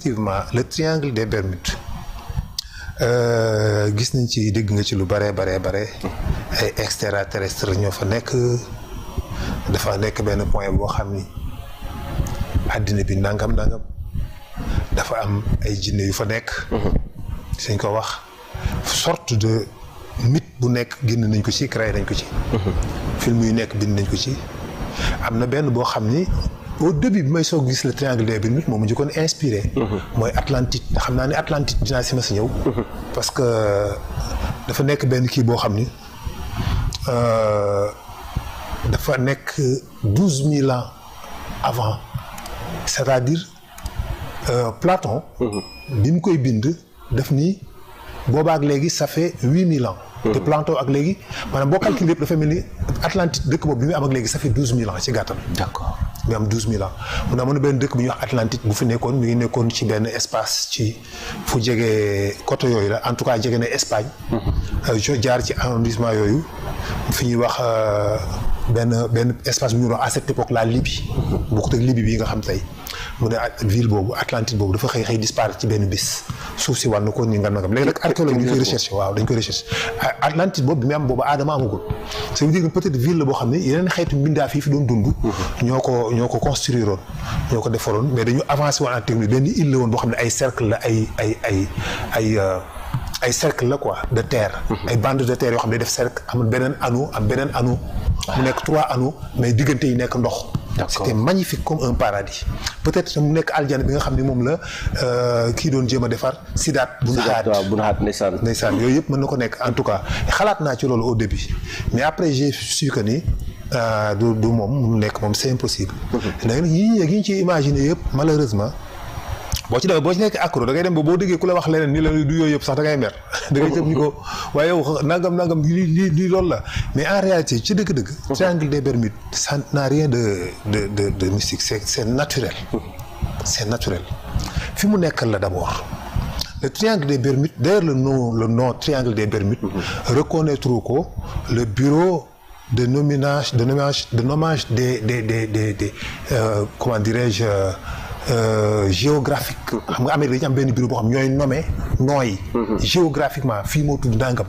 effectivement le triangle des Bermudes gis nañ ci dégg nga ci lu bare ay extraterrestres ñoo fa nekk dafa nekk benn point boo xam ni àddina bi nangam dafa am ay jinne yu fa nekk suñ ko wax sorte de mythe bu nekk génn nañ ko ci créé nañ ko ci film yu nekk bind nañ ko ci am na benn boo xam ni au début bi may soog gis le triangle des Bermudes moom mu njëkkoon inspiré mooy Atlantide xam naa ne Atlantide dinaa si ma si ñëw parce que dafa nekk benn kii boo xam ni dafa nekk 12 000 ans avant c'est-à-dire Platon bi mu koy bind daf ni boobaak léegi ça fait 8 000 ans te Platon ak léegi maanaam boo calculé yëpp dafa mel ni Atlantide dëkk boobu bi muy am ak léegi ça fait 12 000 ans ci gàttal. D'accord. mi am 12 000 ans mun naa mën a benn dëkk bu ñuy wax Atlantide bu fi nekkoon mi ngi nekkoon ci benn espace ci fu jege côté yooyu la en tout cas jege na Espagne. jaar ci arrondissement yooyu fi ñuy wax benn espace bu ñu doon à cette époque la Libye. bokkut ak Libye bii nga xam tey mu ne ville boobu Atlantide boobu dafa xëy disparaître ci benn bis suuf si wàllu ko ni nga nangam léegi nag archéologue dañ koy recherché waaw dañ koy recherché Atlantide boobu bi mu am boobu aadama amagul ça veut dire que peut-être ville la boo xam ne yeneen xeetu mbindaa fii fi doon dund ñoo ko construire woon ñoo ko defaroon mais dañu avancé woon en technique benn île la woon boo xam ne ay cercle la ay cercle la quoi de terre ay bande de terre yoo xam ne def cercle am beneen anneau mu nekk 3 anneaux mais diggante yi nekk ndox. C'était magnifique comme un paradis peut-être mu nekk aljana bi nga xam ne moom la kii doon jéem a defar Sidaat bu naxaat ndeysaan yooyu yëpp mën na ko nekk en tout cas xalaat naa ci loolu au début mais après j'ai su que ni du moom mu nekk moom c'est impossible da nga yi ñu ci imaginer yëpp malheureusement boo ci nekk accro da ngay dem ba boo déggee ku la wax leneen ni la du yooyu yëpp sax da ngay mer da ngay jëm ni ko waaye yow nangam lii loolu la mais en réalité ci dëgg-dëgg triangle des Bermudes ça n'a rien de mystique c'est naturel c'est naturel fi mu nekkal la d'abord le triangle des Bermudes d'ailleurs le nom triangle des Bermudes reconnaître ko le bureau de nommage des comment dirais-je géographique xam nga Amérique dañu am benn bureau boo xam ñooy nommé nooy géographiquement fii moo tudd nangam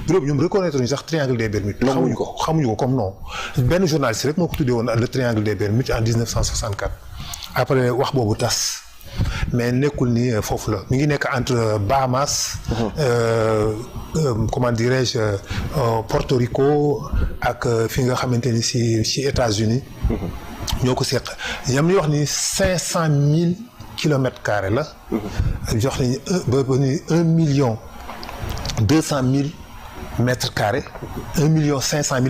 bureau bi ñoom reconnaître ñu sax triangle des Bermudes xamuñu ko comme non benn journaliste rek moo ko tuddee woon le triangle des Bermudes en 1964 après wax boobu tas mais nekkul ni foofu la mi ngi nekk entre Bahamas comment dirais-je Porto Rico ak fi nga xamante ni ci États-Unis ñoo ko seq ñam ñu wax ni 500 000 kilomètres carrés la jox nañu ba ni 1,2 mètres carrés 1,5 million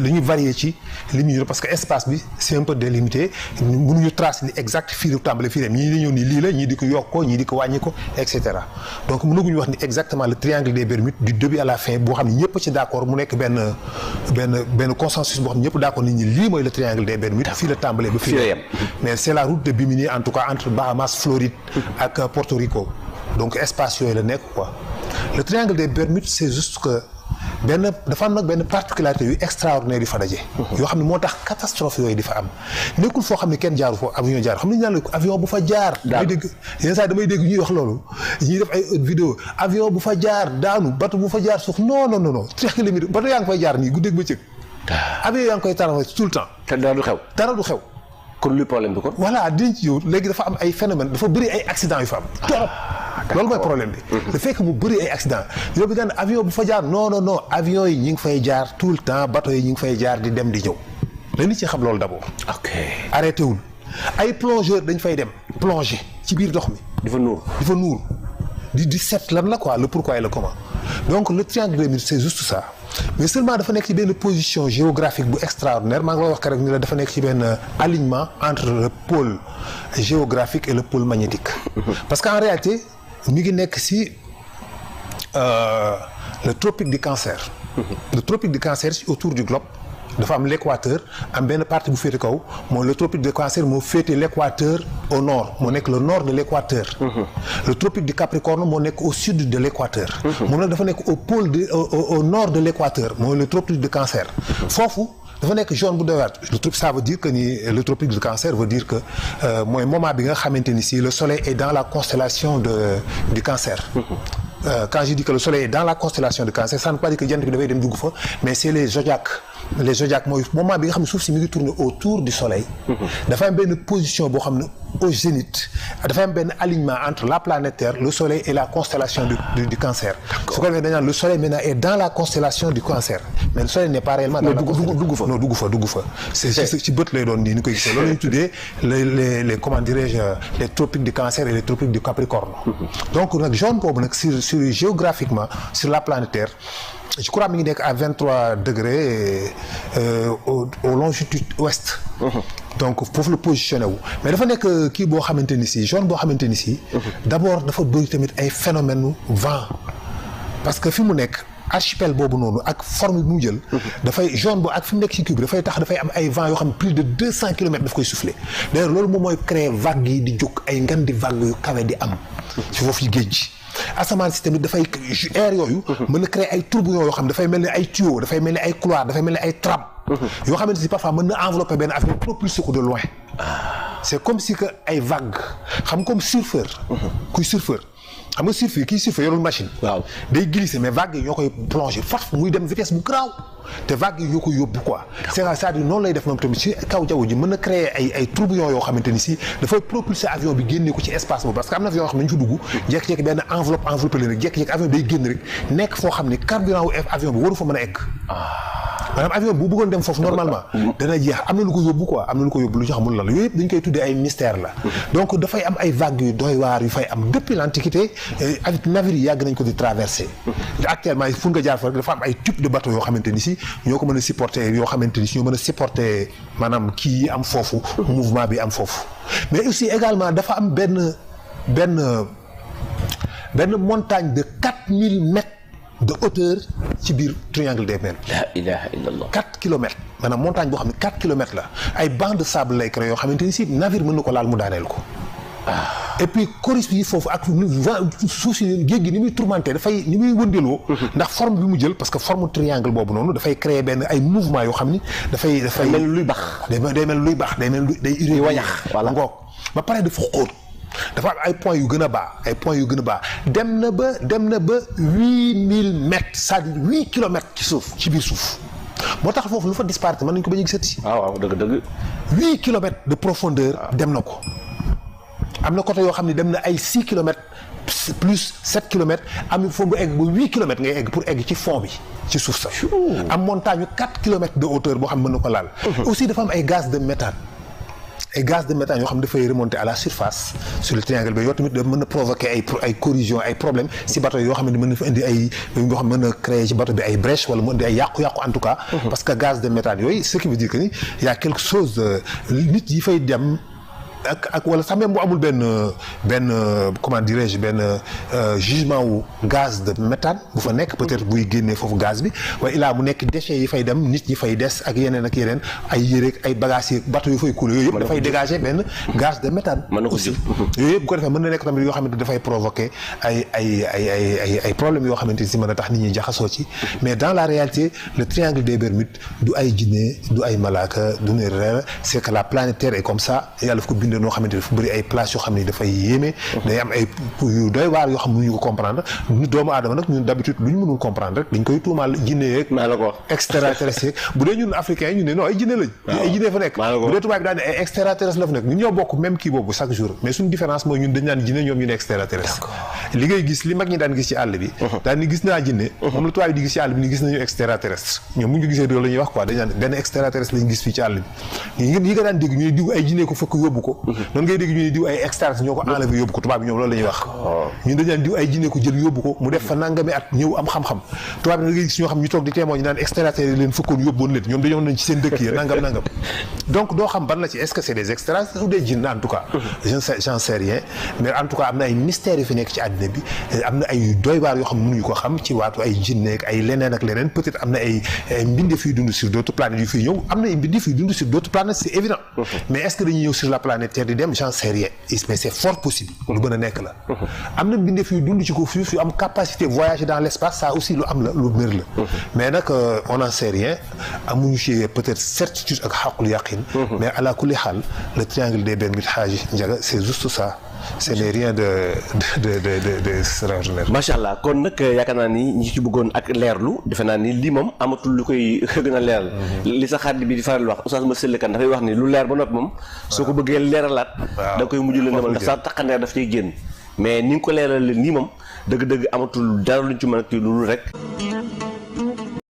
dañuy varier ci li ñu parce que espace bi c'est un peu délimité mënuñu tracer ni exact fii la tàmbale fii dem ñii di ñëw ni lii la ñii di ko yokk ko ñii di ko wàññi ko et cetera donc mënaguñu wax ni exactement le triangle des Bermudes du début à la fin boo xam ne ñëpp ci d'accord mu nekk benn consensus boo xam ne ñëpp d'accord nit ñi lii mooy le triangle des Bermudes fii la tàmbalee ba fii la mais c'est la route de Bimini en tout cas entre Bahamas Floride ak Porto Rico donc espace yooyu la nekk quoi le triangle des Bermudes c'est juste que dafa am nag benn particularité yu extraordinaire yu fa daje. yoo xam ne moo tax catastrophe yooyu di fa am nekkul foo xam ne kenn jaaru foofu avion jaar xam nañu naan la avion bu fa jaar. damay dégg yenn saa damay dégg ñuy wax loolu ñuy def ay vidéo avion bu fa jaar daanu bateau bu fa jaar suuf non triangle mi bateau yaa ngi fay jaar nii guddeeg bëccëg. avion yaa ngi koy tarawal tout le temps. te dara du xew. kon luy problème bi kon. voilà dinañ ci yow léegi dafa am ay phénomènes dafa bëri ay accidents yu fa am. loolu mooy problème bi. le fait que mu bëri ay accident yow bi daan avion bu fa jaar non avion yi ñi ngi fay jaar tout le temps bateau yi ñi ngi fay jaar di dem di ñëw la nit ci xam loolu d'abord. ok arrêté wul ay plongeurs dañ fay dem plonger ci biir ndox mi. di fa nuur di seet lan la quoi le pourquoi et le comment donc le triangle des Bermudes c'est juste ça mais seulement dafa nekk ci benn position géographique bu extraordinaire maa ngi lay wax rek ni la dafa nekk ci benn alignement entre le pôle géographique et le pôle magnétique. parce qu'en réalité mi ngi nekk ci le tropique du Cancer. le tropique du Cancer ci autour du globe dafa am l'équateur am benn partie bu féete kaw mooy le tropique du Cancer moo féete l'équateur au nord moo nekk le nord de l'équateur. le tropique du Capricorne moo nekk au sud de l'équateur. moom nag dafa nekk au nord de l'équateur mooy le tropique du Cancer. foofu dafa nekk zone bu doy waar le truc ça veut dire que ni le tropique du Cancer veut dire que mooy moment bi nga xamante ni si le soleil est dans la constellation du Cancer. Quand je dis que le soleil est dans la constellation du Cancer ça ne veut pas dire que jant bi dafay dem dugg fa mais c'est les zodiaques mooy moment bi nga xam ne suuf si mi ngi tourner autour du soleil. dafa am benn position boo xam ne au zénith dafa am benn alignement entre la planète Terre le soleil et la constellation du Cancer. su ko defee dañu naan le soleil maintenant est dans la constellation du Cancer mais le soleil n'est pas réellement dans la constellation non dugg fa c'est ci bët lay doon nii ni koy gisee loolu la ñuy tuddee les comment dirais-je les tropiques du Cancer et les tropiques du Capricorne. donc nag zone boobu nag sur géographiquement sur la planète Terre je crois mi ngi nekk à 23 degrés au longitude ouest. donc foofu la positionné wu mais dafa nekk kii boo xamante ni si zone boo xamante ni si. d'abord dafa bëri tamit ay phénomènes vent parce que fi mu nekk archipel boobu noonu ak forme bi mu jël. dafay zone bu ak fi mu nekk ci kii bi dafay tax dafay am ay vent yoo xam ne plus de 200 kilomètres daf koy souffler d'ailleurs loolu moom mooy créer vagues yi di jóg ay ngan di vagues yu kawe di am. ci foofu ci géej gi. asamaan si tamit dafay air yooyu. mën na créer ay tourbillons yoo xam dafay mel ni ay tuyaux dafay mel ni ay couloirs dafay mel ni ay trappes. yoo xamante si parfois mën na envelopper benn avion propulser ko de loin. c'est comme si que ay vagues xam comme surfeur. kuy surfeur xam nga surfeur kii surfeur yorul machine. waaw day glisser mais vagues yi ñoo koy plonger faf muy dem vitesse bu garaaw te vagues yi ñoo koy yóbbu quoi. c'est-à-dire noonu lay def moom tamit ci kaw jaww ji mën na créer ay tourbillons yoo xamante ni si dafay propulser avion bi génne ko ci espace boobu parce que am na avion yoo xam ne dañu fa dugg jékki-jékki benn enveloppe leen rek jékki-jékki avion bi day génn rek nekk foo xam ne carburant wu avion bi waru fa mën a egg. maanaam avion bu bëggoon dem foofu normalement dana jeex am na lu ko yóbbu quoi am na lu ko yóbbu lu ñu xamul lan la yooyu yëpp dañ koy tuddee ay mystère la donc dafay am ay vagues yu doy waar yu fay am depuis l'antiquité avec navires yi yàgg nañ ko di traverser actuellement fu nga jaar fa rek dafa am ay types de bateaux yoo xamante ni si ñoo ko mën a supporter yoo xamante ni si ñoo mën a supporter maanaam kii yi am foofu mouvement bi am foofu mais aussi également dafa am benn montagne de 4000 mètres de hauteur ci biir triangle des Bermudes. la ilaha illallah. 4 kilomètres maanaam montagne boo xam ne 4 kilomètres la ay bancs de sable lay créé yoo xamante ni si navire mën na ko laal mu daaneel ko. et puis corus bi foofu ak suuf si géej gi ni muy tourmenté dafay ni muy wëndeeloo. ndax forme bi mu jël parce que forme triangle boobu noonu dafay créer benn ay mouvement yoo xam ni dafay. mel luy bax. day mel luy bax day mel day irrigué wañax. voilà ngoog ba pare dafa xóot. dafa am ay points yu gën a baax dem na ba 8000 mètres c'est-à-dire 8 kilomètres ci suuf ci biir suuf moo tax foofu lu fa disparaître mën nañu ko bañ a gisati. waaw dëgg. 8 kilomètres de profondeur. dem na ko am na côté yoo xam ne dem na ay 6 kilomètres plus 7 kilomètres am foofu bu egg ba 8 kilomètres ngay egg pour egg ci fond bi ci suuf sax. am montagne yu 4 kilomètres de hauteur boo xam ne mën na ko laal. aussi dafa am ay gaz de méthane. ay gaz de méthane yoo xam ne dafay remonter à la surface sur le triangle bi yoo tamit da mën na provoquer ay corrosion ay problèmes si bateau yoo xam ne mën na fa indi ay yoo xam ne mën na créer ci bateau bi ay brèche wala mu indi ay yàqu-yàqu en tout cas. parce que gaz de méthane yooyu ce qui veut dire que ni y a quelque chose nit yi fay dem. ak wala sax même bu amul benn comment dirais-je benn jugement wu gaz de méthane bu fa nekk peut-être buy génnee foofu gaz bi waaye ilaa mu nekk déchets yi fay dem nit ñi fay des ak yeneen ay yére ay bagages yi bateau yu fay couler yooyu yëpp dafay dégager benn gaz de méthane aussi yooyu yëpp bu ko defee mën na nekk tamit yoo xamante dafay provoquer ay problèmes yoo xamante ni si mën a tax nit ñi jaxasoo ci mais dans la réalité le triangle des Bermudes du ay jinne du ay malaaka du ne reer c'est que la planète Terre est comme ça yàlla daf ko bind noo xamante dafa bëri ay places yoo xam ne dafay yéeme day am ay yu doy waar yoo xam ne mënuñu ko comprendre ñu doomu aadama nag ñun d'habitude lu ñu mënul comprendre rek dañ koy tuumaal jinne yeeg extraterrestre yeeg bu dee ñun africains yi ñu ne non ay jinne lañ ay jinne fa nekk bu dee tubaab bi daan ne ay extraterrestre la fa nekk ñun ñoo bokk même kii boobu chaque jour mais suñu différence mooy ñun dañ naan jinne ñoom ñu ne extraterrestre li ngay gis li mag ñi daan gis ci àll bi daan ni gis naa jinne moom la tubaab yi di gis ci àll bi ni gis nañu extraterrestre ñoom bu ñu ko gisee loolu la ñuy wax quoi dañ naan benn extraterrestre lañ gis fii ci àll bi yi nga daan dégg ñu ne diw ay jinne ko fekk yóbbu ko noonu ngay dégg ñu ne diw ay extraterrestres ñoo ko enlevé yóbbu ko tubaab bi ñoom loolu la ñuy wax ñun dañu naan diw ay jinne ko jël yóbbu ko mu def fa nangami at ñëw am xam-xam tubaab bi da ngay gis ñoo xam ñu toog di témoin ñu naan extraterrestres yi leen fëkkoon yóbboon leen ñoom dañoo nañ ci seen dëkk yi nangam donc doo xam ban la ci est-ce que c'est des extraterrestres ou des jinne en tout cas j'en sais rien mais en tout cas am na ay mystères yu fi nekk ci àddina àddina bi am na ay doy waar yoo xam ne mënuñu ko xam ci waatu ay jinne ak ay leneen ak leneen peut-être am na ay mbindeef yuy dund sur d'autres planètes yu fiy ñëw am na ay mbindeef yuy dund sur d'autres planètes c'est évident mais est-ce que dañuy ñëw sur la planète Terre di dem j'en sais rien mais c'est fort possible lu mën a nekk la am na mbindeef yuy dund ci ko suuf yu am capacité voyager dans l'espace ça aussi lu am la lu mër la mais nag on n'en sait rien amuñu ci peut-être certitude ak xaqul yaqin mais ala kulli xaal le triangle des Bermudes Hadji Ndiaga c'est juste ça ce n'est rien de extraordinaire. macha allah kon nag yaakaar naa ni ñi ci bëggoon ak leerlu defe naa ni lii moom amatul lu koy gën a leeral. li sa xarit bi di faral wax Oustaz Massyla Kane dafay wax ni lu leer ba noppi moom. soo ko bëggee leeralaat. da nga koy mujj leen demal ndax saa taqandeer daf cay génn. mais ni nga ko leeralee nii moom dëgg-dëgg amatul dara luñ ci mën a kii lu rek.